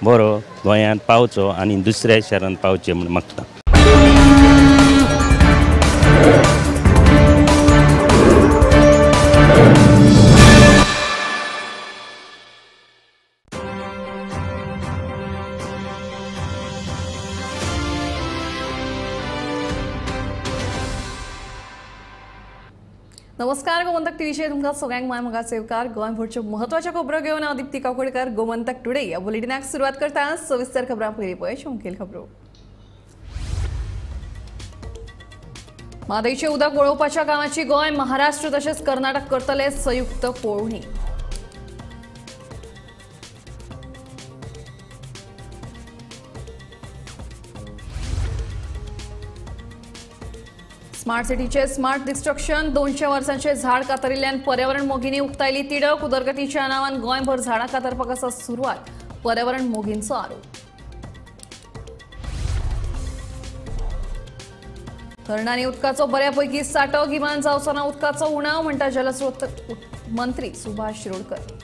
बरो गोंयांत पावचो आनी दुसऱ्या शारांत पावचें म्हूण मागता. नमस्कार, गोमंतक टीव्हीचेर तुमकां सगळ्यांक माय मोगाचो येवकार. गोंयभरच्यो म्हत्वाच्यो खबरो घेवन हांव दीप्ती काकोडकर गोमंतक टुडे ह्या बुलेटिनाक सुरवात करता. सविस्तर खबरां पयलीं पळय मुखेल खबरो. म्हादयचें उदक वळोवपाच्या कामाची गोंय, महाराष्ट्र तशेंच कर्नाटक करतले संयुक्त पळोवणी. स्मार्ट सिटीचे स्मार्ट डिस्ट्रक्शन, 200 वर्सांचे झाड कातरिल्ल्यान पर्यावरण मोगींनी उक्तायली तिडक. उदरगतीच्या नांवान गोंयभर झाडां कातरपाक आसा सुरवात, पर्यावरण मोगींचो आरोप. धरणांनी उदकाचो बऱ्यापैकी साठो, गिमान जावचो ना उदकाचो उणाव, म्हणटा जलस्रोत मंत्री सुभाष शिरोडकर.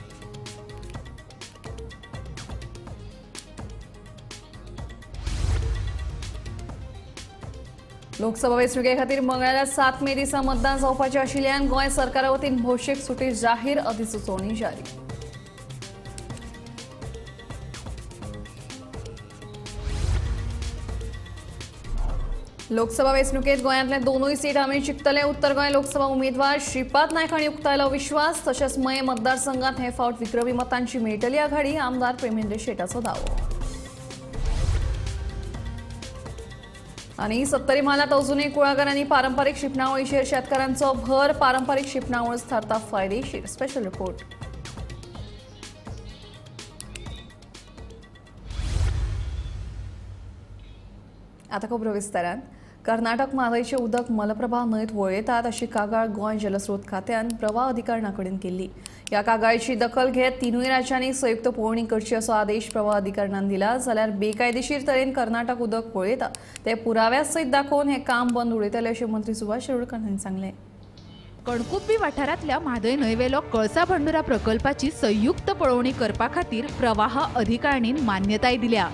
लोकसभा वेंचणुके खातीर मंगळारा 7 मे दिसा मतदान जावपाचें आशिल्ल्यान गोंय सरकारा वतीन भौशीक सुटी जाहीर, अधिसुचोवणी जारी. लोकसभा वेंचणुकेत गोंयांतले 2 सीट आमी जिखतले. उत्तर गोंय लोकसभा उमेदवार श्रीपाद नायक हांणी उक्तायलो विश्वास. तशेंच मये मतदारसंघात हे फावट विक्रमी मतांची मेळटली आघाडी, आमदार प्रेमेंद्र शेटाचो दावो. आनी सत्तरी म्हालांत अजूनय कुळागरांनी पारंपारीक शिंपणावळीचेर शेतकारांचो भर, पारंपारीक शिंपणावळ थारता फायदेशीर. Special report. आता खबरो विस्तारान. कर्नाटक म्हादयचें उदक मलप्रभा न्हंयत वळयतात अशी कागाळ गोंय जलस्रोत खात्यान प्रवाह अधिकारणा कडेन केल्ली. ह्या कागाळीची दखल घेत 3 राज्यांनी संयुक्त पळोवणी करची असो आदेश प्रवाह अधिकारणान दिला. जाल्यार बेकायदेशीर तरेन कर्नाटक उदक वळयता ते पुराव्या सयत दाखोवन हें काम बंद उडयतले अशें मंत्री सुभाष शिरोडकर हांणी सांगलें. कणकुप्पी वाठारांतल्या म्हादय न्हंयवेलो कळसा भंडुरा प्रकल्पाची संयुक्त पळोवणी करपा खातीर प्रवाह अधिकारणीन मान्यताय दिल्या.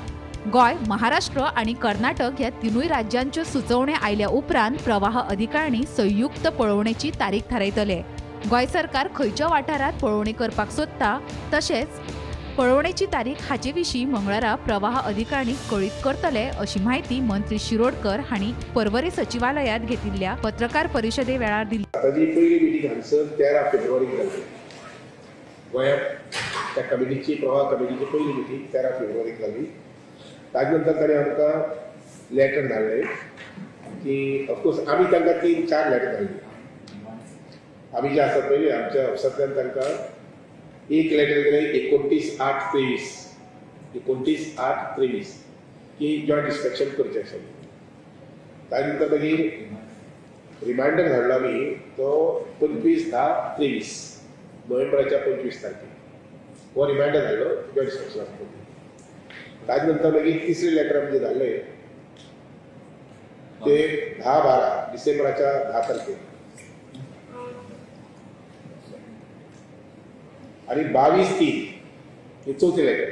गोंय, महाराष्ट्र आनी कर्नाटक ह्या 3 राज्यांच्यो सुचोवण्यो आयल्या उपरांत प्रवाह अधिकारणी संयुक्त पळोवणेची तारीख थारायतले. गोंय सरकार खंयच्या वाठारांत पळोवणी करपाक सोदता तशेंच पळोवणेची तारीख हाचे विशीं मंगळारा प्रवाह अधिकारणीक कळीत करतले अशी म्हायती मंत्री शिरोडकर हांणी पर्वरी सचिवालयांत घेतिल्ल्या पत्रकार परिशदे वेळार दिली. आतां पयली मिटींग हांगसर 13 फेब्रुवारीक जाली. गोंयांत त्या कमिटीची, प्रवाह कमिटीची पयली मिटींग 13 फेब्रुवारीक जाली. ताजे नंतर ताणें आमकां लेटर धाडलें की ऑफकोर्स आमी तांकां 3-4 लेटर धाडली. आमी जे आसा पळय आमच्या ऑफिसांतल्यान तांकां एक लेटर गेलें 29/8/23, 29/8/23 की जॉयंट इन्स्पेक्शन करचें आशिल्लें. ताजे नंतर मागीर रिमायंडर धाडलो आमी तो 25/10/23, नोव्हेंबराच्या 25 तारखेक हो रिमायंडर धाडलो जॉयंट इन्स्पेक्शना खातीर. ताजे नंतर मागीर तिसरें लेटर आमचें धाडलें ते 10/12, डिसेंबराच्या 10 तारखेक आनी 22/3 हे चवथें लेटर.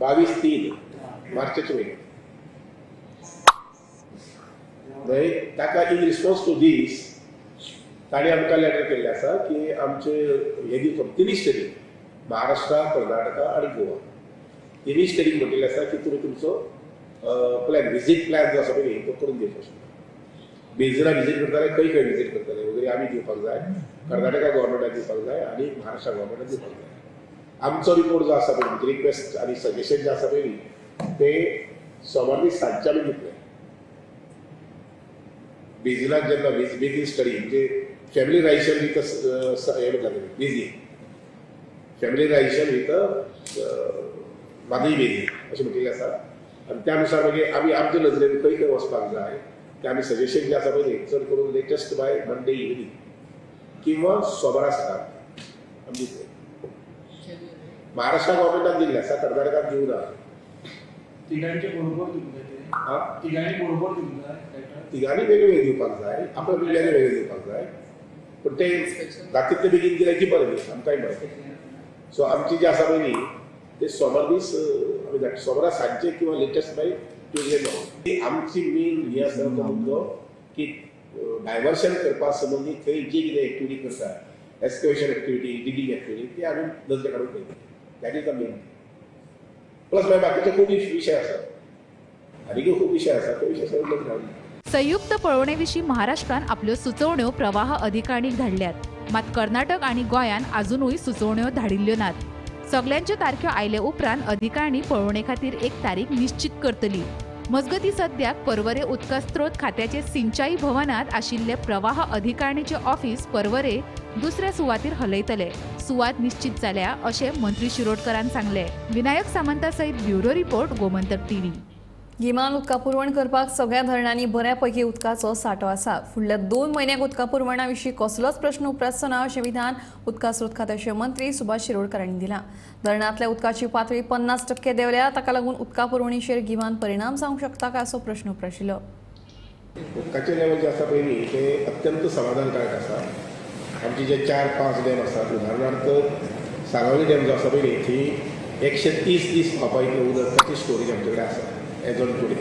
22/3 मार्चाच्या म्हयन्याक न्हय. ताका इन रिस्पॉन्स टू दीस ताणें आमकां लेटर केल्लें आसा की आमचे हे दिवचो 3 स्टेटी, महाराष्ट्र, कर्नाटका आनी गोवा, 3 स्टेटीक म्हटिल्लें आसा की तुमी तुमचो प्लॅन, विजीट प्लॅन जो आसा पळय न्ही तो करून दिवचो. अशें बेजिना विजीट करताले, खंय खंय विजीट करताले वगैरे आमी दिवपाक जाय, कर्नाटका गव्हर्मेंटाक दिवपाक जाय आनी महाराष्ट्र गव्हर्मेंटाक दिवपाक जाय. आमचो रिपोर्ट जो आसा पळय, रिक्वेस्ट आनी सजेशन जे आसा पळय न्ही ते सोमार दीस सांजचे आमी दितले. बेजिनाक जेन्ना बेजीन स्टडी म्हणजे फॅमिलियरायझेशन विथ हे म्हणटा basin, familiarisation with Mhadei basin अशें म्हटिल्लें आसा. आनी त्या नुसार मागीर आमी आमचे नजरेन खंय खंय वचपाक जाय ते आमी सजेशन जे आसा पळय न्ही चड करून लेटस्ट बाय मंडे इव्हनींग किंवा सोमारा सकाळ आमी दितले. महाराष्ट्र गव्हर्मेंटान दिल्लें आसा, कर्नाटकान दिवंक ना. तिगांचे बरोबर दिवंक जाय, तिगांनी बरोबर दिवंक जाय, तिगांनी वेगवेगळे दिवपाक जाय, आपल्या बिल्ल्यांनी वेगळे दिवपाक जाय. पूण ते रातीतले बेगीन दिले की बरें न्ही, आमकांय बरें. सो आमची जी आसा पळय न्ही ते सोमार दीस आमी धाडटा, सोमारा सांजचे किंवा लेटस्ट बाय ट्युजडे मॉर्निंग. आमची मेन हे आसा तो मुद्दो की डायवर्शन करपा संबंदी थंय जी कितें एक्टिविटी करता, एक्सकवेशन एक्टिविटी, डिगींग एक्टिविटी, ती आमी नजरे काडून पळयता. That is the main. Plus मागीर बाकीचे खूब विशय आसा, आनीकय खूब विशय आसा, ते विशय सगळे नजरे काडून. संयुक्त पळोवणे विशीं महाराष्ट्रान आपल्यो सुचोवण्यो प्रवाह अधिकारणीक धाडल्यात, मात कर्नाटक आनी गोंयान आजुनूय सुचोवण्यो धाडिल्ल्यो नात. सगल्यांच्यो तारख्यो आयले उपरांत अधिकारणी पळोवणे खातीर एक तारीख निश्चित करतली. मजगतीं सद्याक पर्वरे उदका स्रोत खात्याचे सिंचाई भवनांत आशिल्ले प्रवाह अधिकारणीचे ऑफिस पर्वरे दुसऱ्या सुवातीर हलयतले. सुवात निश्चित जाल्या अशें मंत्री शिरोडकरान सांगलें. विनायक सामंता सयत ब्युरो रिपोर्ट, गोमंतक टीव्ही. गिमान उदका पुरवण करपाक सगळ्या धरणांनी बऱ्यापैकी उदकाचो सांठो आसा. फुडल्या 2 म्हयन्याक उदका पुरवणा विशीं कसलोच प्रश्न उप्रासचो ना अशें विधान उदका स्रोत खात्याचे मंत्री सुभाष शिरोडकर हांणी दिलां. धरणांतल्या उदकाची पातळी 50% देंवल्या, ताका लागून उदका पुरवणीचेर गिमान परिणाम जावंक शकता काय असो प्रश्न उप्राशिल्लो. उदकाचें लेवल जें आसा पळय न्ही तें अत्यंत समाधानकारक आसा. आमचे जे 4-5 डॅम आसात, उदाहरणार्थ साळावली डॅम जो आसा पळय न्ही थंय 130 दीस पावपा इतलें उदकाची स्टोरेज आमचे कडेन आसा. एज ऑन टुडे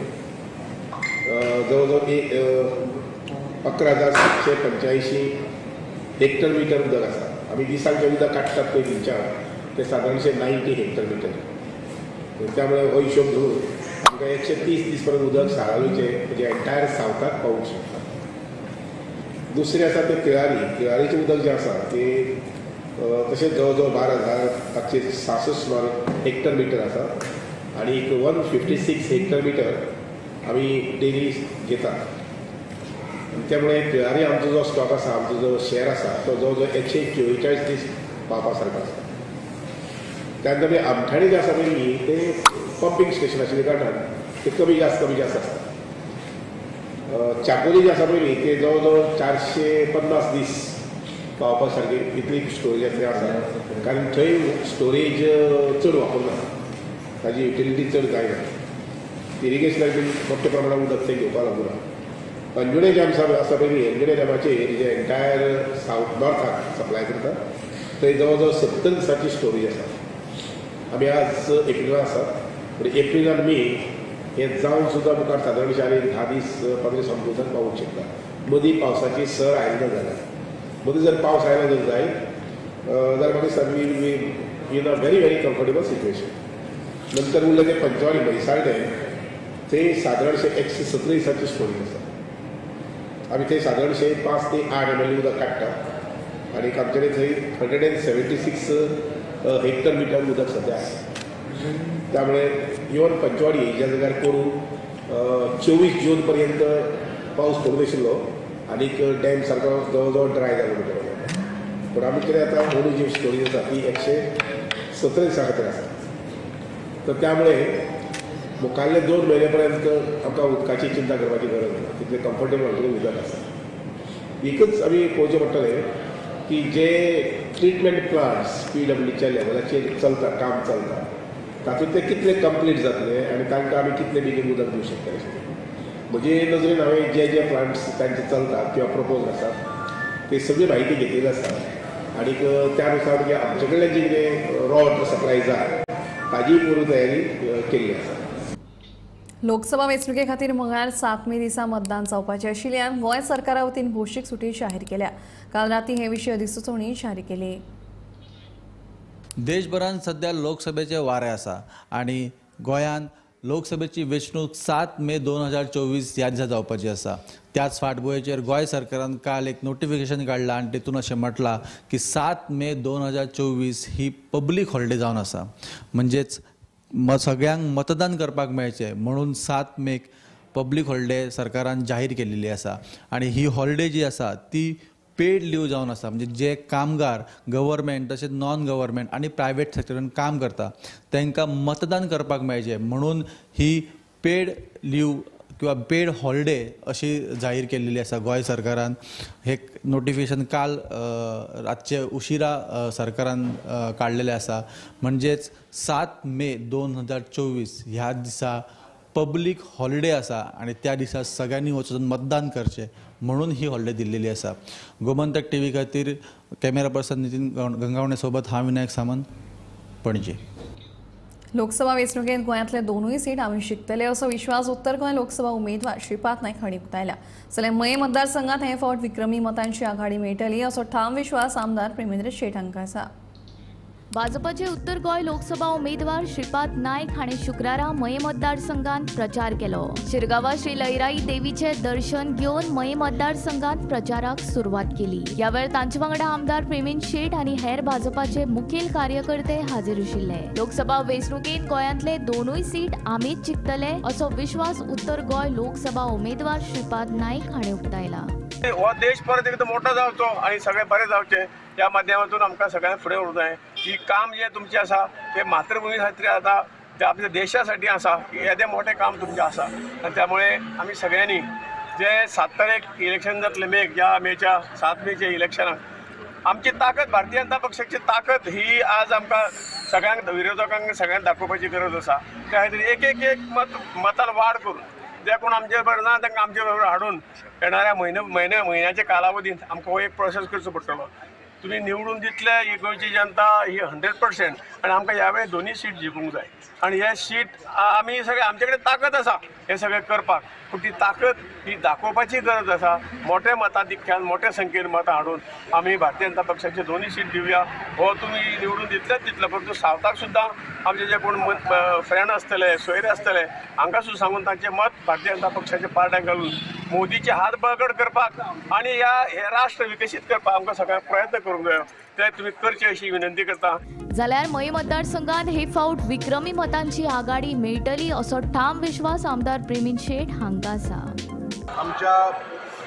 जवळ जवळ 11,785 हेक्टर मिटर उदक आसा. आमी दिसाक जें उदक काडटात पळय थंयच्यान तें सादारणशें 90 हेक्टर मिटर. त्यामुळे हो हिशोब धरून आमकां 130 दीस पर्यंत उदक साळावलीचें म्हणजे एंटायर सावथाक पावूंक शकता. दुसरें आसा तें तिळारी, तिळारीचें उदक जें आसा तें तशेंच जवळ जवळ 12,566 सुमार हेक्टर मिटर आसा आनी 156 हेक्टर मिटर आमी डेली घेतात. त्यामुळे तिळारी आमचो जो स्टॉक आसा, आमचो जो शेअर आसा तो जवळ जवळ 144 दीस पावपा सारको आसा. त्यानंतर मागीर आमठाणे जें आसा पळय न्ही तें पंपींग स्टेशन आशिल्ल्या कारणान तें कमी जास्त आसता. चापोली जें आसा पळय न्ही तें जवळ जवळ 450 दीस पावपा सारकी इतली स्टोरेज थंय आसा, कारण थंय स्टोरेज चड वापरना, ताजी युटिलिटी चड जायना. इरिगेशनाक बीन मोठ्या प्रमाणात उदक थंय घेवपाक लागूना. अंजुणे डॅम आसा पळय न्ही, अंजुणे डॅमाचेर जे एंटायर सावथ नॉर्थाक सप्लाय करता थंय जवळ जवळ 70 दिसांची स्टोरेज आसा. आमी आज एप्रिलान आसा, पूण एप्रिल आनी मे हे जावन सुद्दां मुखार सादारणशें आनी 10 दीस 15 दीस आमकां उदक पावूंक शकता. मदीं पावसाची सर आयली ना जाल्यार, मदीं जर पावस आयलो जर जायत जाल्यार म्हाका दिसता we be in a very very comfortable situation. नंतर उरलें तें पंचवाडी म्हैसाळ डॅम, थंय सादारणशें 117 दिसांची स्टोरेज आसा. आमी थंय सादारणशें 5 ते 8 ML उदक काडटा आनी आमचे कडेन थंय 176 हेक्टर मिटर उदक सद्या आसा. त्यामुळे इवन पंचवाडी ज्या जाग्यार करून 24 जून पर्यंत पावस पडून आशिल्लो आनीक डॅम सारको जवळ जवळ ड्राय जालो म्हणटा, पूण आमचे कडेन आतां अंदू जी स्टोरेज आसा ती 117 दिसां खातीर आसा. तर त्यामुळे मुखाल्ले 2 म्हयने पर्यंत आमकां उदकाची चिंता करपाची गरज ना, तितलें कम्फर्टेबल आमचे कडेन उदक आसा. एकच आमी पळोवचें पडटलें की जे ट्रिटमेंट प्लांट्स PWच्या लेवलाचेर चलता, काम चलता, तातूंतले कितले कंप्लीट जातले आनी तांकां आमी कितले बेगीन उदक दिवं शकता. म्हजे नजरेन हांवें जे जे प्लांट्स तांचे चलतात किंवा प्रपोज आसात ते सगळी म्हायती घेतलेली आसा आनीक त्या नुसार म्हणजे आमचे कडल्यान जी कितें रॉ वॉटर सप्लाय जाय ताजी पूर्व तयारी केल्ली आसा. लोकसभा वेंचणुके खातीर मंगळार 7 मे दिसा मतदान जावपाचें आशिल्ल्यान गोंय सरकारा वतीन भौशीक सुटी जाहीर केल्या. काल राती हे विशीं अधिसुचोवणी जारी केली. देशभरांत सध्या लोकसभेचे वारें आसा आनी गोंयांत लोकसभेची वेंचणूक 7 मे 2024 ह्या दिसा जावपाची आसा. त्याच फाटभुंयेचेर गोंय सरकारान काल एक नोटिफिकेशन काडलां आनी तेतून अशें म्हटलां की 7 मे 2024 ही पब्लीक हॉलिडे जावन आसा, म्हणजेच सगळ्यांक मतदान करपाक मेळचें म्हणून 7 मेक पब्लीक हॉलिडे सरकारान जाहीर केलेली आसा. आनी ही हॉलिडे जी आसा ती पेड लीव जावन आसा, म्हणजे जे कामगार गव्हर्मेंट तशेंच नॉन गव्हर्मेंट आनी प्रायवेट सेक्टरान काम करता तांकां मतदान करपाक मेळचें म्हणून ही पेड लीव किंवा पेड हॉलिडे अशी जाहीर केलेली आसा गोंय सरकारान. हे नोटिफिकेशन काल रातचे उशिरा सरकारान काडलेलें आसा, म्हणजेच 7 मे 2024 ह्या दिसा पब्लीक हॉलिडे आसा आनी त्या दिसा सगळ्यांनी वचून मतदान करचें म्हणून ही हॉलिडे दिल्लेली आसा. गोमंतक टीव्ही खातीर कॅमेरा पर्सन नितीन गंगावणे सोबत हांव विनायक सामंत, पणजे. लोकसभा वेंचणुकेंत गोंयांतले दोनूय सीट आमी जिखतले असो विश्वास उत्तर गोंय लोकसभा उमेदवार श्रीपाद नायक हांणी उक्तायला. जाल्यार मये मतदारसंघात हे फावट विक्रमी मतांची आघाडी मेळटली असो ठाम विश्वास आमदार प्रेमेंद्र शेट हांकां आसा. भाजपाचे उत्तर गोंय लोकसभा उमेदवार श्रीपाद नायक हांणी शुक्रारा मये मतदारसंघात प्रचार केलो. शिरगांवा श्री लयराई देवीचे दर्शन घेवन मये मतदारसंघात प्रचाराक सुरवात केली. ह्या वेळार तांचे वांगडा आमदार प्रेमेंद्र शेट आनी हेर भाजपाचे मुखेल कार्यकर्ते हाजीर आशिल्ले. लोकसभा वेंचणुकेंत गोंयांतले दोनूय सीट आमीच जिखतले असो विश्वास उत्तर गोंय लोकसभा उमेदवार श्रीपाद नायक हांणी उक्तायला. हो देश परत एकदा मोठो जावचो आनी सगळे बरे जावचे ह्या माध्यमातून आमकां सगळ्यांक फुडें व्हरूंक जाय. ही काम जें तुमचें आसा तें मातृभुमी खातीर आतां आपल्या देशासाठी आसा, येदें मोठें काम तुमचें आसा आनी त्यामुळे आमी सगळ्यांनी जे 7 तारीख इलेक्शन जातलें मेक, ह्या मेच्या 7 मेच्या इलेक्शनाक आमची ताकद, भारतीय जनता पक्षाची ताकद ही आज आमकां सगळ्यांक विरोधकांक सगळ्यांक दाखोवपाची गरज आसा. त्या खातीर एक एक एक मत मतान वाड करून जे कोण आमचे बरोबर ना तांकां आमचे बरोबर हाडून येणाऱ्या म्हयन्या म्हयन्याच्या कालावधींत आमकां हो एक प्रोसेस करचो पडटलो. तुमी निवडून दितले ही गोंयची जनता ही 100% आनी आमकां ह्या वेळी दोनूय सीट जिखूंक जाय आनी हे सीट आमी सगळे आमचे कडेन ताकद आसा हें सगळें करपाक, पूण ती ताकद ही दाखोवपाची गरज आसा. मोठ्या मताधिक्यान मोठ्या संख्येन मतां हाडून आमी भारतीय जनता पक्षाचे दोनूय सीट दिवया. हो तुमी निवडून दितलेच दितले, परंतु सावथाक सुद्दां आमचे जे कोण फ्रेंड आसतले, सोयरे आसतले हांकां सुद्दां सांगून तांचें मत भारतीय जनता पक्षाच्या पार्ट्यांक घालून मोदीचे हात बळकट करपाक आनी ह्या हे राष्ट्र विकसीत करपाक आमकां सगळ्यांक प्रयत्न करूंक जायो, ते तुमी करचे अशी विनंती करता. जाल्यार मये मतदारसंघात हे फावट विक्रमी मतांची आघाडी मेळटली असो ठाम विश्वास आमदार प्रेमेंद्र शेट हांकां आसा. आमच्या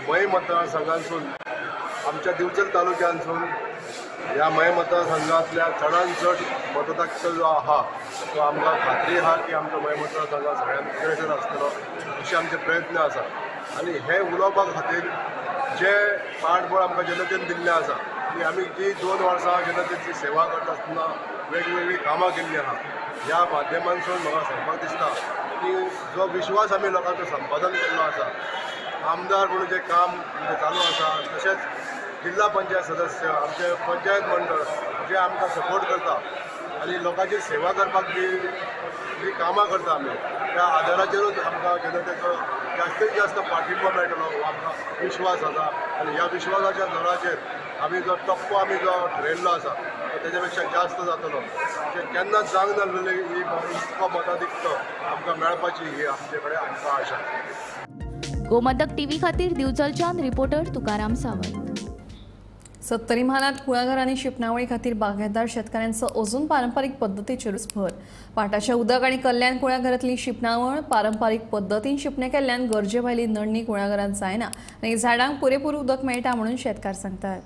मये मतदारसंघांतसून, आमच्या दिवचल तालुक्यांतसून ह्या मये मतदारसंघांतल्या चडान चड मतदार जो आहा तो आमकां खात्री आहा की आमच्या मये मतदारसंघात सगळ्यांत प्रेशर आसतलो अशे आमचे प्रयत्न आसा. आनी हे उलोवपा खातीर जे पाठबळ आमकां जनतेन दिल्लें आसा आनी आमी जी 2 वर्सां जनतेची सेवा करता आसतना वेगवेगळीं कामां केल्लीं आहा, ह्या माध्यमांतसून म्हाका सांगपाक दिसता की जो विश्वास आमी लोकांचो संपादन केल्लो आसा, आमदार म्हणून जें काम चालू आसा, तशेंच जिल्हा पंचायत सदस्य, आमचे पंचायत मंडळ जे आमकां सपोर्ट करता आनी लोकांची सेवा करपाक जी जी कामां करता आमी, त्या आदाराचेरूच आमकां जनतेचो जास्तीत जास्त पाठिंबो मेळटलो हो आमकां विश्वास आसा. आनी ह्या विश्वासाच्या जोराचेर आमी जो टप्पो आमी जो ठरयल्लो आसा तो तेज्या पेक्षा जास्त जातलो. म्हणजे केन्नाच जावंक नासलेली ही इतको मताधिक्य आमकां मेळपाची ही आमचे कडेन आमकां आशा. गोमंतक टीव्ही खातीर दिवचलच्यान रिपोर्टर तुकाराम सावंत. सत्तरी म्हालांत कुळागर आनी शिंपणावळी खातीर बागायतदार शेतकाऱ्यांचो अजून पारंपारीक पद्दतीचेरूच भर. पाटाचें उदक आनी कल्याण कुळागरांतली शिंपणावळ पारंपारीक पद्दतीन शिंपणे केल्ल्यान गरजे भायली नडणी कुळागरांत जायना आनी झाडांक पुरेपूर उदक मेळटा म्हणून शेतकार सांगतात.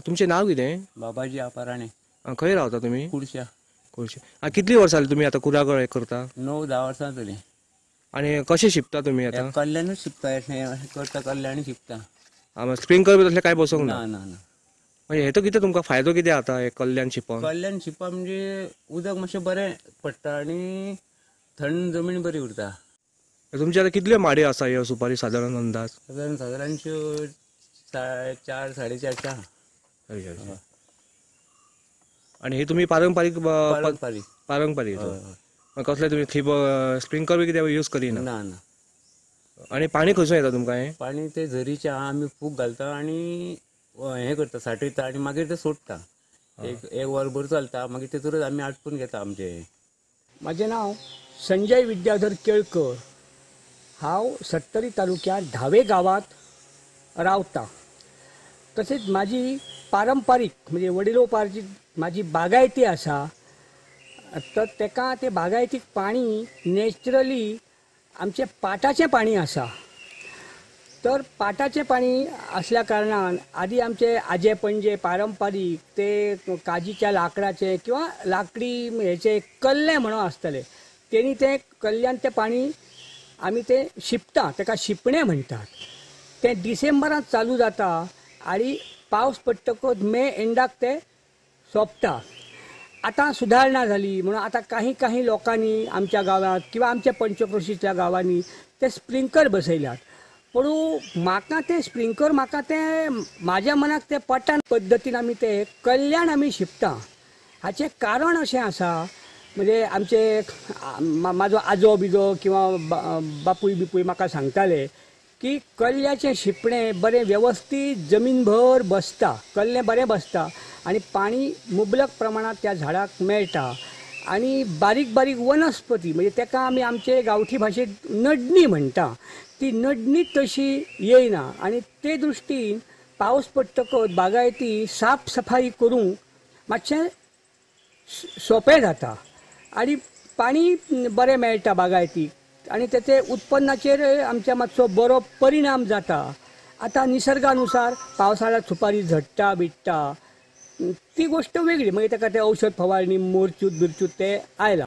तुमचें नाव कितें? बाबाजी आपाराणे. खंय रावता तुमी? कुडश्या. कुडश्या. कितली वर्सां जाली तुमी आतां कुळागर करता? 9-10 वर्सां जाली. आनी कशें शिंपता तुमी आतां? कल्याणूच शिंपता, करता कल्याणूच शिंपता. स्प्रिंकलर बी तसलें कांय बसोवंक ना? ना ना. म्हणजे हेतो कितें तुमकां फायदो कितें जाता हे कल्याण शिंपप? कल्याण शिंपप म्हणजे उदक मातशें बरें पडटा आनी थंड जमीन बरी उरता. तुमचे आतां कितल्यो माडयो आसा ह्यो सुपारी सादारण अंदाज? सादारण सादारणश्यो 4 4:30 4:30. आनी हे तुमी पारंपारीक पारंपारीक पारंपारीक कसले तुमी थिब स्प्रिंकलर बी कितें यूज करिना? ना ना. आनी पाणी खंयसून येता तुमकां हें? पाणी ते झरीचें आमी फूग घालता आनी हें करता, साठयता आनी मागीर ते सोडटा. एक वरभर चलता, मागीर तेतूरच आमी आटपून घेता आमचें. म्हाजें नांव संजय विद्याधर केळकर. हांव सत्तरी तालुक्यांत धावे गांवांत रावता. तशेंच म्हाजी पारंपारीक म्हणजे वडिलोपार्जीत म्हाजी बागायती आसा. तर तेका ते बागायतीक पाणी नॅचरली आमचें पाटाचें पाणी आसा. तर पाटाचें पाणी आसल्या कारणान आदी आमचे आजे पणजे पारंपारीक ते काजीच्या लांकडाचे किंवा लांकडी हेचे कल्ले म्हणून आसतले, तेणी ते कल्ल्यान तें पाणी आमी तें शिंपता, तेका शिंपणें म्हणटात. तें डिसेंबरांत चालू जाता आनी पावस पडटकच मे एंडाक तें सोंपता. आतां सुदारणा जाली म्हणून आतां काही काही लोकांनी आमच्या गांवांत किंवा आमच्या पंचक्रोशीच्या गांवांनी ते स्प्रिंकलर बसयल्यात. पूण म्हाका ते स्प्रिंकलर म्हाका ते म्हाज्या मनाक ते पटान पद्दतीन आमी ते कल्याण आमी शिंपता. हाचें कारण अशें आसा म्हणजे आमचे म्हाजो आजो बिजो किंवा बापूय बिपूय म्हाका सांगताले की कल्ल्याचें शिंपणें बरें वेवस्थीत जमीनभर बसता, कल्लें बरें बसता आनी पाणी मुबलक प्रमाणांत त्या झाडाक मेळटा. आनी बारीक बारीक वनस्पती म्हणजे तेका आमी आमचे गांवठी भाशेंत नडणी म्हणटा, ती नडणी तशी येयना. आनी ते दृश्टीन पावस पडटकच बागायती साफ सफाई करूंक मातशें सोंपें जाता आनी पाणी बरें मेळटा बागायतीक आनी तेचे उत्पन्नाचेर आमच्या मातसो बरो परिणाम जाता. आतां निसर्गानुसार पावसाळ्यांत सुपारी झडटा बिडटा ती गोश्ट वेगळी, मागीर ताका तें औषध फवारणी मोरचूत बिरचूत ते आयला.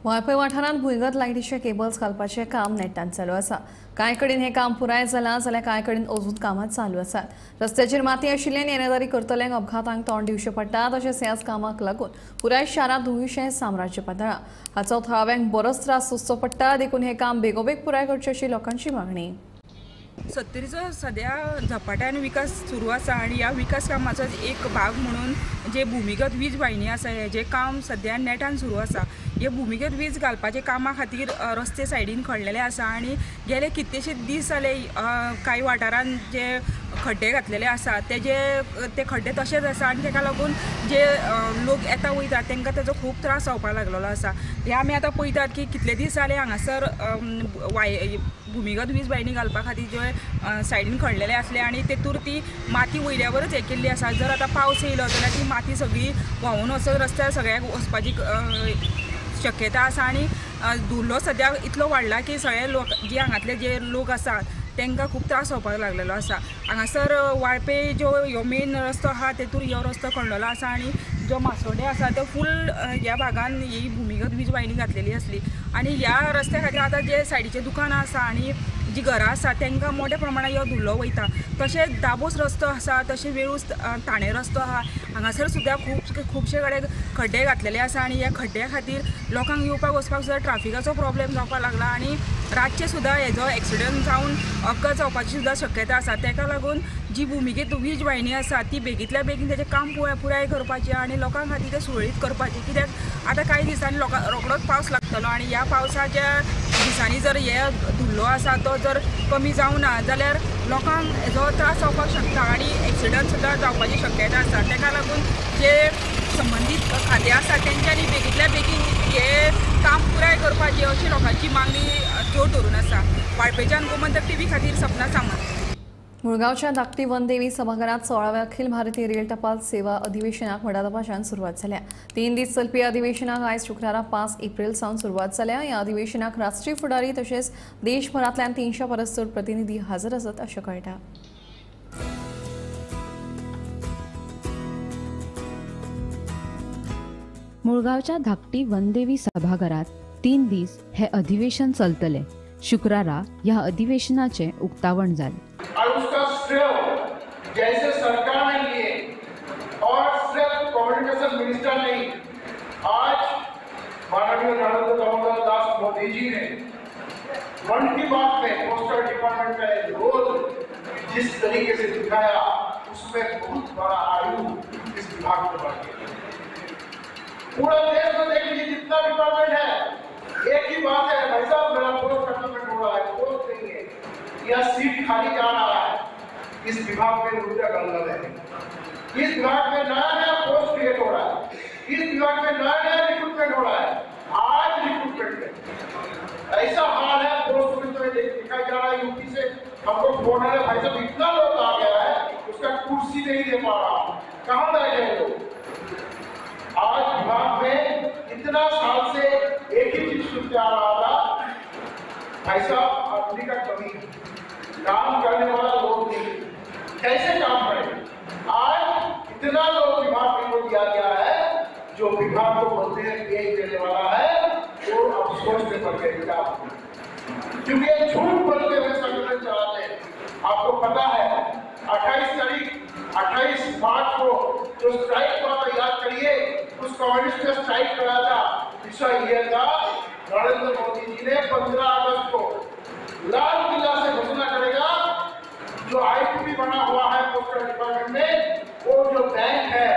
वाळपय वाठारांत भुंयगत लायटीचे केबल्स घालपाचें काम नेटान चालू आसा. कांय कडेन हें काम पुराय जालां जाल्यार कांय कडेन अजून कामां चालू आसात. रस्त्याचेर माती आशिल्ल्यान येरादारी करतल्यांक अपघातांक तोंड दिवचें पडटा. तशेंच ह्याच कामाक लागून पुराय शारांत धुंवीचें साम्राज्य पातळ्ळां. हाचो थळाव्यांक बरोच त्रास सोंसचो पडटा. देखून हें काम बेगोबेग पुराय करचें अशी लोकांची मागणी. सत्तरीचो सद्या झपाट्यान विकास सुरू आसा आनी ह्या विकास कामाचो एक भाग म्हणून जे भुमिगत वीज वाहिनी आसा हेजें काम सद्या नेटान सुरू आसा. हे भुमिगत वीज घालपाच्या कामा खातीर रस्ते सायडीन खणलेले आसा आनी गेले कितलेशे दीस जाले कांय वाठारान जे खड्डे घातलेले आसा तेजे ते खड्डे तशेच आसा आनी तेका लागून जे लोक येता वयता तांकां तेजो खूब त्रास जावपाक लागलेलो आसा. हे आमी आतां पळयतात की कितले दीस जाले हांगासर भुमिगत वीज वाहिनी घालपा खातीर जे सायडीन खणलेले आसले आनी तेतूर ती माती वयल्यावरच हें केल्ली आसा. जर आतां पावस येयलो जाल्यार ती माती सगळी व्हांवून वचून रस्त्यार सगळ्याक वचपाची शक्यता आसा आनी धुल्लो सद्या इतलो वाडला की सगळे लोक जे हांगातले जे लोक आसात तांकां खूब त्रास जावपाक लागलेलो आसा. हांगासर वाळपे जो ह्यो मेन रस्तो आसा तेतूर ह्यो रस्तो खणलेलो आसा आनी जो मासोडे आसा तो फूल ह्या भागान ही भुमिगत वीज वाहिनी घातलेली आसली आनी ह्या रस्त्या खातीर आतां जे सायडीचें दुकानां आसा आनी जी घरां आसा तांकां मोठ्या प्रमाणान ह्यो धुल्लो वयता. तशेंच दाबोस रस्तो आसा, तशें वेळूस ठाणे रस्तो आसा, हांगासर सुद्दां खुबशे कडेन खड्डे घातलेले आसा आनी ह्या खड्ड्या खातीर लोकांक येवपाक वचपाक सुद्दां ट्राफिकाचो प्रॉब्लेम जावपाक लागला आनी रातचे सुद्दां हेजो एक्सिडंट जावन अपघात जावपाची सुद्दां शक्यता आसा. ताका लागून जी भुमिगत वीज वाहिनी आसा ती बेगींतल्या बेगीन तेजें काम पुराय करपाचें आनी लोकां खातीर तें सुरळीत करपाचें. कित्याक आतां कांय दिसांनी लोकां रोखडोच पावस लागतलो आनी ह्या पावसाच्या दिसांनी जर हे धुल्लो आसा तो जर कमी जावना जाल्यार लोकांक हेजो त्रास जावपाक शकता आनी एक्सिडंट सुद्दां जावपाची शक्यता आसा. ताका लागून जे संबंदीत खातें आसा तेंच्यांनी बेगींतल्या बेगीन हें काम पुराय करपाचें अशी लोकांची मागणी जोर धरून आसा. वाळपेच्यान गोमंतक टीव्ही खातीर सपना सामंत. मुळगांवच्या धाकटी वनदेवी सभाघरात 16व्या अखिल भारतीय रेल टपाल सेवा अधिवेशनाक व्हडा दबाज्यान सुरवात जाल्या. 3 दीस चलपी अधिवेशनाक आयज शुक्रारा 5 एप्रिल सावन सुरवात जाल्या. ह्या अधिवेशनाक राष्ट्रीय फुडारी तशेंच देशभरांतल्यान 300 परस चड प्रतिनिधी हजर आसात अशें कळटा. मुळगांवच्या धाकटी वनदेवी सभाघरात 3 दीस हे अधिवेशन चलतले. शुक्रारा ह्या अधिवेशनाचे उक्तावण जालें. और उसका श्रेय जैसे सरकार ने लिए और सिर्फ कम्युनिकेशन मिनिस्टर नहीं, आज माननीय नरेंद्र दामोदर दास मोदी जी ने मन की बात में पोस्टल डिपार्टमेंट का एक रोल जिस तरीके से दिखाया उसमें बहुत बड़ा आयु इस विभाग में बढ़ गया। पूरा देश में देख लीजिए जितना डिपार्टमेंट है, एक ही बात है, भाई साहब मेरा पोस्ट खत्म हो रहा है, पोस्ट नहीं है या सीट खाली जा रहा है। इस विभाग में उल्टा गंगा है, इस विभाग में नया नया पोस्ट क्रिएट हो रहा है, इस विभाग में नया नया रिक्रूटमेंट हो रहा है। आज रिक्रूटमेंट में ऐसा हाल है, पोस्ट ऑफिस में दिखाई जा रहा है, यूपी से हमको फोन आ रहा है, भाई साहब इतना लोग आ गया है, उसका कुर्सी नहीं दे पा रहा, कहाँ रह गए लोग। आज विभाग में इतना साल से एक ही चीज सुनते आ रहा था, भाई साहब आदमी का कमी है, काम करने वाला लोग नहीं, कैसे काम करें। आज इतना लोग विभाग को दिया गया है, जो विभाग को बोलते हैं पेश देने वाला है, वो अब सोच में पड़ गए क्या, क्योंकि झूठ बोलते हुए संगठन चलाते हैं। आपको पता है 28 मार्च को जो स्ट्राइक हुआ था, याद करिए, उस कम्युनिस्ट ने स्ट्राइक करा था। विषय यह था, नरेंद्र मोदी जी ने 15 अगस्त को लाल किला से घोषणा करेगा, जो आईपीपी बना हुआ है पोस्टल डिपार्टमेंट में, वो जो बैंक है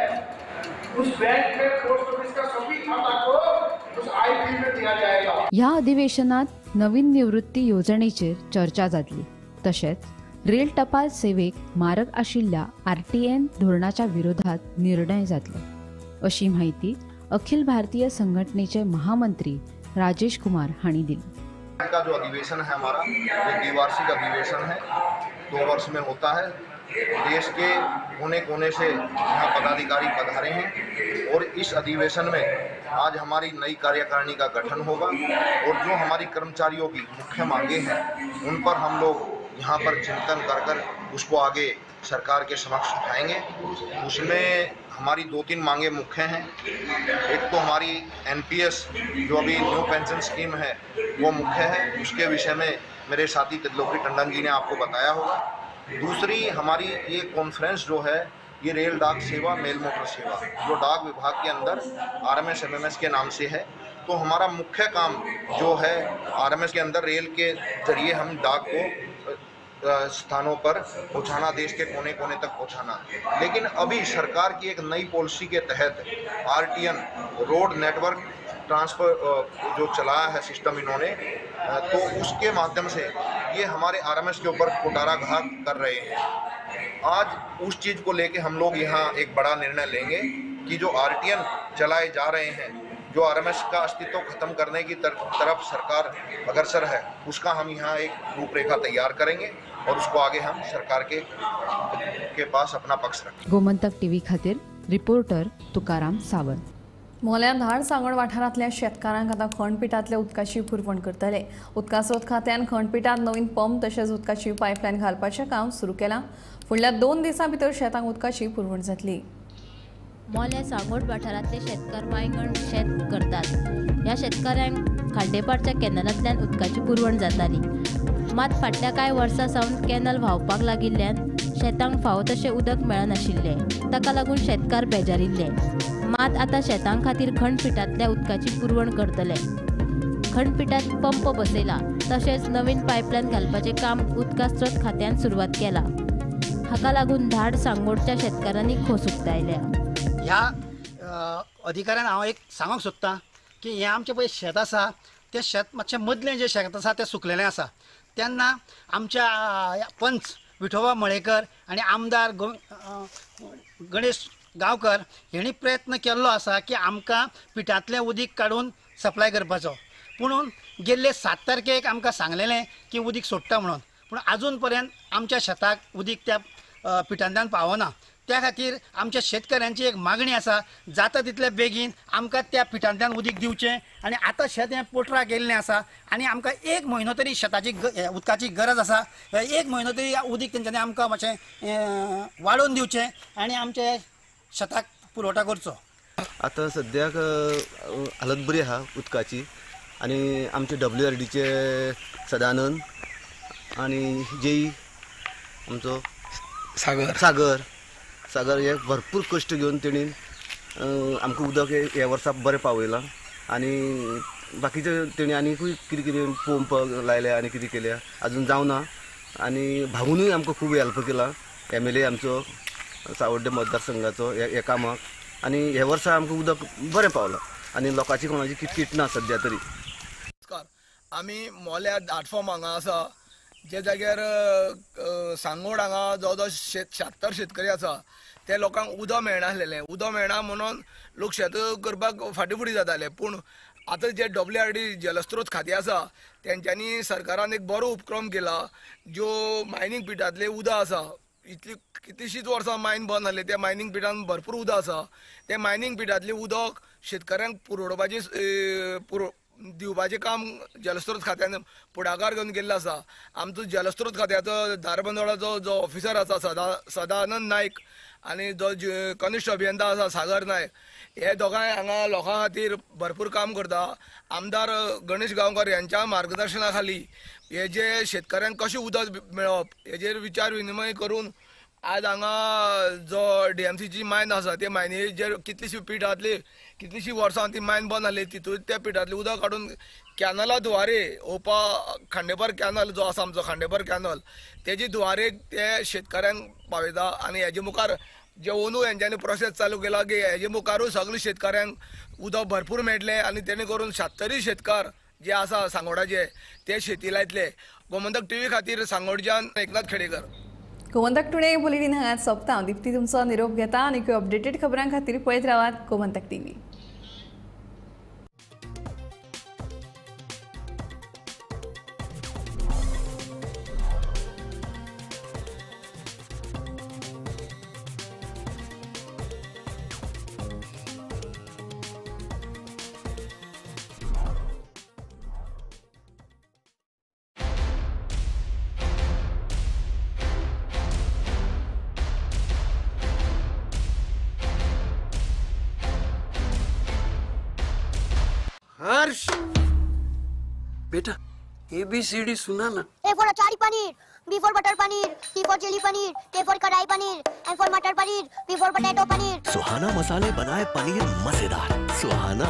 उस बैंक में पोस्ट ऑफिस का सभी खाता को उस आईपीपी में दिया जाएगा। ह्या अधिवेशनात नवीन निवृत्ती येवजणेचेर चर्चा जातली। तशेंच रेल टपाल सेवेक मारक आशिल्ल्या आरटीएन धोरणाच्या विरोधात निर्णय जातलो, अशी माहिती अखिल भारतीय संघटनेचे महामंत्री राजेश कुमार हांणी दिली। का जो अधिवेशन है हमारा, ये द्विवार्षिक अधिवेशन है, 2 वर्ष में होता है। देश के कोने कोने से यहाँ पदाधिकारी पधारे हैं और इस अधिवेशन में आज हमारी नई कार्यकारिणी का गठन होगा और जो हमारी कर्मचारियों की मुख्य मांगे हैं उन पर हम लोग यहाँ पर चिंतन कर कर उसको आगे सरकार के समक्ष उठाएंगे। उसमें हमारी 2-3 मांगे मुख्य हैं। एक तो हमारी एनपीएस जो अभी न्यू पेंशन स्कीम है वो मुख्य है, उसके विषय में मेरे साथी त्रिलोकी टंडन जी ने आपको बताया होगा। दूसरी हमारी ये कॉन्फ्रेंस जो है ये रेल डाक सेवा, मेल मोटर सेवा जो डाक विभाग के अंदर आरएमएस एमएमएस के नाम से है, तो हमारा मुख्य काम जो है आरएमएस के अंदर रेल के जरिए हम डाक को स्थानों पर पहुंचाना, देश के कोने कोने तक पहुंचाना। लेकिन अभी सरकार की एक नई पॉलिसी के तहत आरटीएन रोड नेटवर्क ट्रांसफ़र जो चलाया है सिस्टम इन्होंने, तो उसके माध्यम से ये हमारे आरएमएस के ऊपर कुठाराघात कर रहे हैं। आज उस चीज़ को लेके हम लोग यहाँ एक बड़ा निर्णय लेंगे कि जो आरटीएन चलाए जा रहे हैं, जो आरएमएस का अस्तित्व खत्म करने की तरफ सरकार अग्रसर है, उसका हम यहाँ एक रूपरेखा तैयार करेंगे और उसको आगे हम सरकार के पास अपना पक्ष रखेंगे। गोमंतक टीव्ही खातीर रिपोर्टर तुकाराम सावंत। मोल्यां धाड सांगण वाठारांतल्या शेतकारांक आतां खणपिठांतल्या उदकाची पुरवण करतले। उदका स्रोत खात्यान खणपिठांत नवीन पंप तशेंच उदकाची पायपलायन घालपाचें काम सुरू केलां। फुडल्या 2 दिसां भितर शेतांक उदकाची पुरवण जातली। मोल्या सांगोड वाठारांतले शेतकार वांयगण शेत करतात। ह्या शेतकारांक खांडेपारच्या कॅनलांतल्यान उदकाची पुरवण जाताली, मात फाटल्या कांय वर्सां सावन कॅनल व्हांवपाक लागिल्ल्यान शेतांक फावो तशें उदक मेळनाशिल्लें। ताका लागून शेतकार बेजारिल्ले। मात आतां शेतां खातीर खणपिठांतल्या उदकाची पुरवण करतले। खणपिठांत पंप बसयला, तशेंच नवीन पायपलायन घालपाचें काम उदका स्रोत खात्यान सुरवात केला। हाका लागून धाड सांगोडच्या शेतकारांनी खोस उक्तायल्या। ह्या अधिकाऱ्यान हांव एक सांगूंक सोदतां की हें आमचें पळय शेत आसा तें शेत मातशें मदलें जें शेत आसा तें सुकलेलें आसा। तेन्ना आमच्या पंच विठोबा मळेकर आनी आमदार गणेश गांवकर हेणी प्रयत्न केल्लो आसा की आमकां पिठांतलें उदीक काडून सप्लाय करपाचो। पुणून गेल्ले 7 तारखेक आमकां सांगलेलें की उदीक सोडटा म्हणून, पूण आजून पर्यंत आमच्या शेताक उदीक त्या पिठांतल्यान पावना। त्या खातीर आमच्या शेतकऱ्यांची एक मागणी आसा, जाता तितले बेगीन आमकां त्या पिठांतल्यान उदीक दिवचें। आनी आतां शेत हें पोटराक गेल्लें आसा आनी आमकां 1 म्हयनो तरी शेताची उदकाची गरज आसा। 1 म्हयनो तरी उदीक तेंच्यांनी आमकां मातशें वाडोवन दिवचें आनी आमच्या शेताक पुरवठा करचो। आतां सद्याक हालत बरी आसा उदकाची आनी आमचे WRDचे सदानंद आनी जेई आमचो सागर सागर सागर हे भरपूर कश्ट घेवन तेणी आमकां उदक ह्या वर्सा बरें पावयलां आनी बाकीचे तेणी आनीकूय कितें कितें पंप लायले आनी कितें केल्या अजून जावना, आनी भाऊनूय आमकां खूब हेल्प केला, MLA आमचो सावड्डे मतदारसंघाचो ह्या कामाक. आनी हे वर्सा आमकां उदक बरें पावलां आनी लोकांची कोणाची किटकिट ना सद्या तरी. नमस्कार, आमी मोल्या दाटफॉर्म हांगा आसा, जे जाग्यार सांगोड हांगा जवळ जवळ 76 शेतकरी आसा. ते लोकांक उदक मेळनासलेलें, उदक मेळना म्हणून लोक शेत करपाक फाटीं फुडें जाताले. पूण आतां जे WRD जलस्रोत खातें आसा तेंच्यांनी सरकारान एक बरो उपक्रम केला. ज्यो मायनींग पिटांतलें उदक आसा, इतली कितलीशींच वर्सां मायन बंद जाल्ली, त्या मायनींग पिटान भरपूर उदक आसा. तें मायनींग पिटांतलें उदक शेतकऱ्यांक पुरवपाचें दिवपाचें काम जलस्रोत खात्यान फुडाकार घेवन केल्लो आसा. आमचो जलस्रोत खात्याचो धारबांदोडाचो जो ऑफिसर आसा सदानंद नायक आनी जो कनिश्ठ अभियंता आसा सागर नायक, हे दोगांय हांगा लोकां खातीर भरपूर काम करता. आमदार गणेश गांवकर यांच्या मार्गदर्शना खाली हे जे शेतकऱ्यांक कशें उदक मेळप हेजेर विचार विनिमय करून आज हांगा जो DMCची मायन आसा ते मायनीचेर कितलीशी पिठांतली कितलीशीं वर्सां ती मायन बंद जाली, तितून त्या पिठांतलें उदक काडून कॅनला द्वारे ओपा खांडेपार कॅनल जो आसा आमचो खांडेपार कॅनल तेजे द्वारे ते शेतकऱ्यांक पावयता. आनी हेजे मुखार जे अंदू हेंच्यांनी प्रोसेस चालू केला की हेजे मुखारूय सगळे शेतकऱ्यांक उदक भरपूर मेळटलें आनी तेणे करून 76 शेतकार जे आसा सांगोडाचे ते शेती लायतले. गोमंतक टीव्ही खातीर सांगोडच्यान एकनाथ खेडेकर. गोमंतक टुडे बुलेटीन हांगाच सोंपता. दीप्ती तुमचो निरोप घेता आनी अपडेटेड खबरां खातीर पळयत रावात गोमंतक टीव्ही. हर्ष बेटा ABCD सुना ना. A for achari paneer, B for butter paneer, C for chilli paneer, K for kadai paneer, M for matar paneer, P for potato paneer. Suhana मसाले बनाए पनीर मजेदार, सुहाना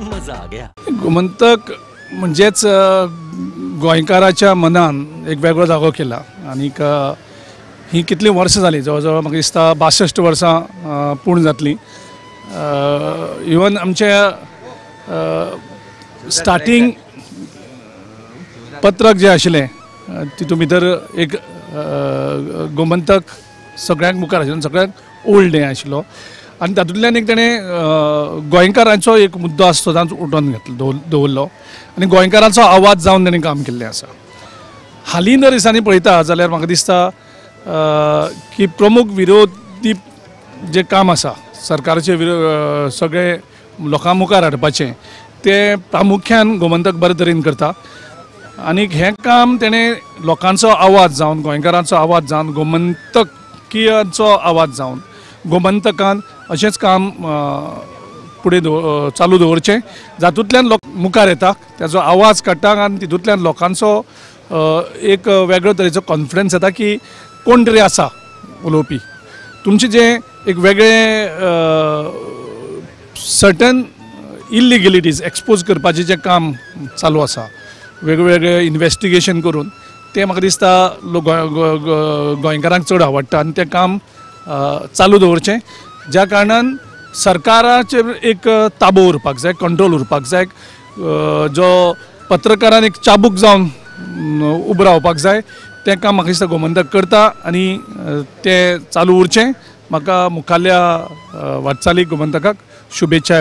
मजा आ गया. गोमंतक म्हणजेच गोंयकाराच्या मनान एक वेगळो जागो केला आनीक ही कितलीं वर्सां जालीं, जवळ जवळ म्हाका दिसता 62 वर्सां पूर्ण जातलीं. इवन आमच्या स्टार्टींग पत्रक जें आशिल्लें तितूंत भितर एक गोमंतक सगळ्यांक मुखार आशिल्लो, सगळ्यांक ओल्ड हें आशिल्लो आनी तातूंतल्यान एक ताणें गोंयकारांचो एक मुद्दो आसा सदांच उठोवन घेतलो दवरलो आनी गोंयकारांचो आवाज जावन ताणें काम केल्लें आसा. हालीं दर दिसांनी पळयता जाल्यार म्हाका दिसता की प्रमुख विरोधी जें काम आसा सरकारचे सगळे लोकां मुखार हाडपाचें तें प्रामुख्यान गोमंतक बरे तरेन करता आनी हें काम तेणें लोकांचो आवाज जावन, गोंयकारांचो आवाज जावन, गोमंतकीयांचो आवाज जावन गोमंतकान अशेंच काम फुडें चालू दवरचें, जातूंतल्यान लोक मुखार येता, ताजो आवाज काडटा आनी तितूंतल्यान लोकांचो एक वेगळो तरेचो कॉन्फिडन्स येता की कोण तरी आसा उलोवपी. तुमचें जें एक वेगळें सर्टन इलिगलिटीज एक्सपोज करपाचें जें काम चालू आसा वेगवेगळे इन्वेस्टिगेशन करून, तें म्हाका दिसता लोक गोंयकारांक चड आवडटा आनी तें काम चालू दवरचें, ज्या कारणान सरकाराचेर एक ताबो उरपाक जाय, कंट्रोल उरपाक जाय, जो पत्रकारान एक चाबूक जावन उबो रावपाक जाय, तें काम म्हाका दिसता गोमंतक करता आनी तें चालू उरचें. म्हाका मुखारल्या वाटचालीक गोमंतकाक शुभेच्छा.